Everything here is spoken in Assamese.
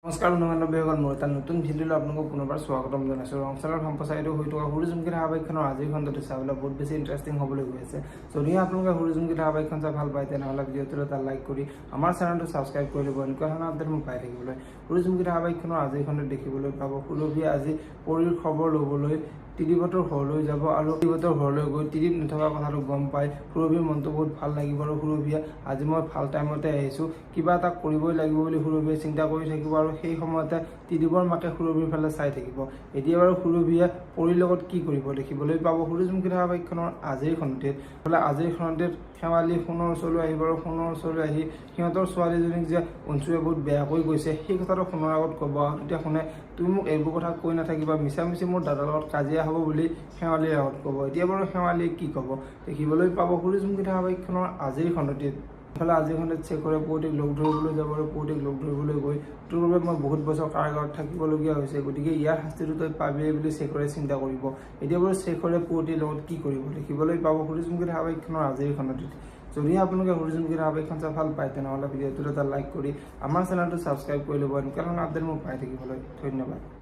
নমস্কাৰ বন্ধু বান্ধৱীসকল, মোৰ এটা নতুন ভিডিঅ'লৈ আপোনালোকক পুনৰবাৰ স্বাগতম জনাইছোঁ। ৰংচালৰ সম্প্ৰচাৰিত হৈ থকা সূৰুযমুখী ধাৰাবাহিকখনৰ আজিৰ খণ্ডটো চাবলৈ বহুত বেছি ইণ্টাৰেষ্টিং হ'বলৈ গৈ আছে। যদিহে আপোনালোকে সূৰুযমুখী ধাৰাবাহিকখন চাই ভাল পায়, তেনেহ'লে ভিডিঅ'টোত এটা লাইক কৰি আমাৰ চেনেলটো ছাবস্ক্ৰাইব কৰি ল'ব এনেকুৱা ধৰণৰ আপডেট মোক পাই থাকিবলৈ। সূৰুযমুখী ধাৰাবাহিকখনৰ আজিৰ খণ্ডত দেখিবলৈ পাব, সুৰভিয়ে আজি পৰীৰ খবৰ ল'বলৈ ত্ৰিদীপহঁতৰ ঘৰলৈ যাব আৰু ত্ৰিদীপহঁতৰ ঘৰলৈ গৈ ত্ৰিদীপ নথকা কথাটো গম পাই সুৰভিৰ মনটো বহুত ভাল লাগিব আৰু সুৰভিয়ে আজি মই ভাল টাইমতে আহিছোঁ, কিবা এটা কৰিবই লাগিব বুলি সুৰভিয়ে চিন্তা কৰি থাকিব আৰু সেই সময়তে ত্ৰিদীপৰ মাকে সুৰভিৰ ফালে চাই থাকিব। এতিয়া বাৰু সুৰভিয়ে পৰীৰ লগত কি কৰিব, দেখিবলৈ পাব সূৰুযমুখী ধাৰাবাহিকখনৰ আজিৰ খণ্ডটিত। বোলে আজিৰ খণ্ডটিত শেৱালি সোণৰ ওচৰলৈ আহিব আৰু সোণৰ ওচৰলৈ আহি সিহঁতৰ ছোৱালীজনীক যে অঞ্চুৱে বহুত বেয়াকৈ কৈছে, সেই কথাটো সোণৰ আগত ক'ব আৰু তেতিয়া সোণে তুমি মোক এইবোৰ কথা কৈ নাথাকিবা, মিছামিছি মোৰ দাদাৰ লগত কাজিয়া হ'ব বুলি শেৱালিৰ আগত ক'ব। এতিয়া বাৰু শেৱালিয়ে কি ক'ব, দেখিবলৈ পাব সূৰুযমুখী ধাৰাবাহিকখনৰ আজিৰ খণ্ডটিত। ইফালে আজিৰ খণ্ডত শেখৰে পুৱতিক লগ ধৰিবলৈ যাব আৰু পুৱতিক লগ ধৰিবলৈ গৈ তোৰ বাবে মই বহুত বছৰ কাৰাগাৰত থাকিবলগীয়া হৈছে, গতিকে ইয়াৰ শাস্তিটো তই পাবিয়েই বুলি শেখৰে চিন্তা কৰিব। এতিয়া বাৰু শেখৰে পুৱতিৰ লগত কি কৰিব, দেখিবলৈ পাব সূৰুযমুখী ধাৰাবাহিকখনৰ আজিৰ খণ্ডটিত। যদিহে আপোনালোকে সূৰুযমুখী ধাৰাবাহিকখন চাই ভাল পায়, তেনেহ'লে ভিডিঅ'টোত এটা লাইক কৰি আমাৰ চেনেলটো ছাবস্ক্ৰাইব কৰি ল'ব এনেকুৱা ধৰণৰ আপডেট মোক পাই থাকিবলৈ। ধন্যবাদ।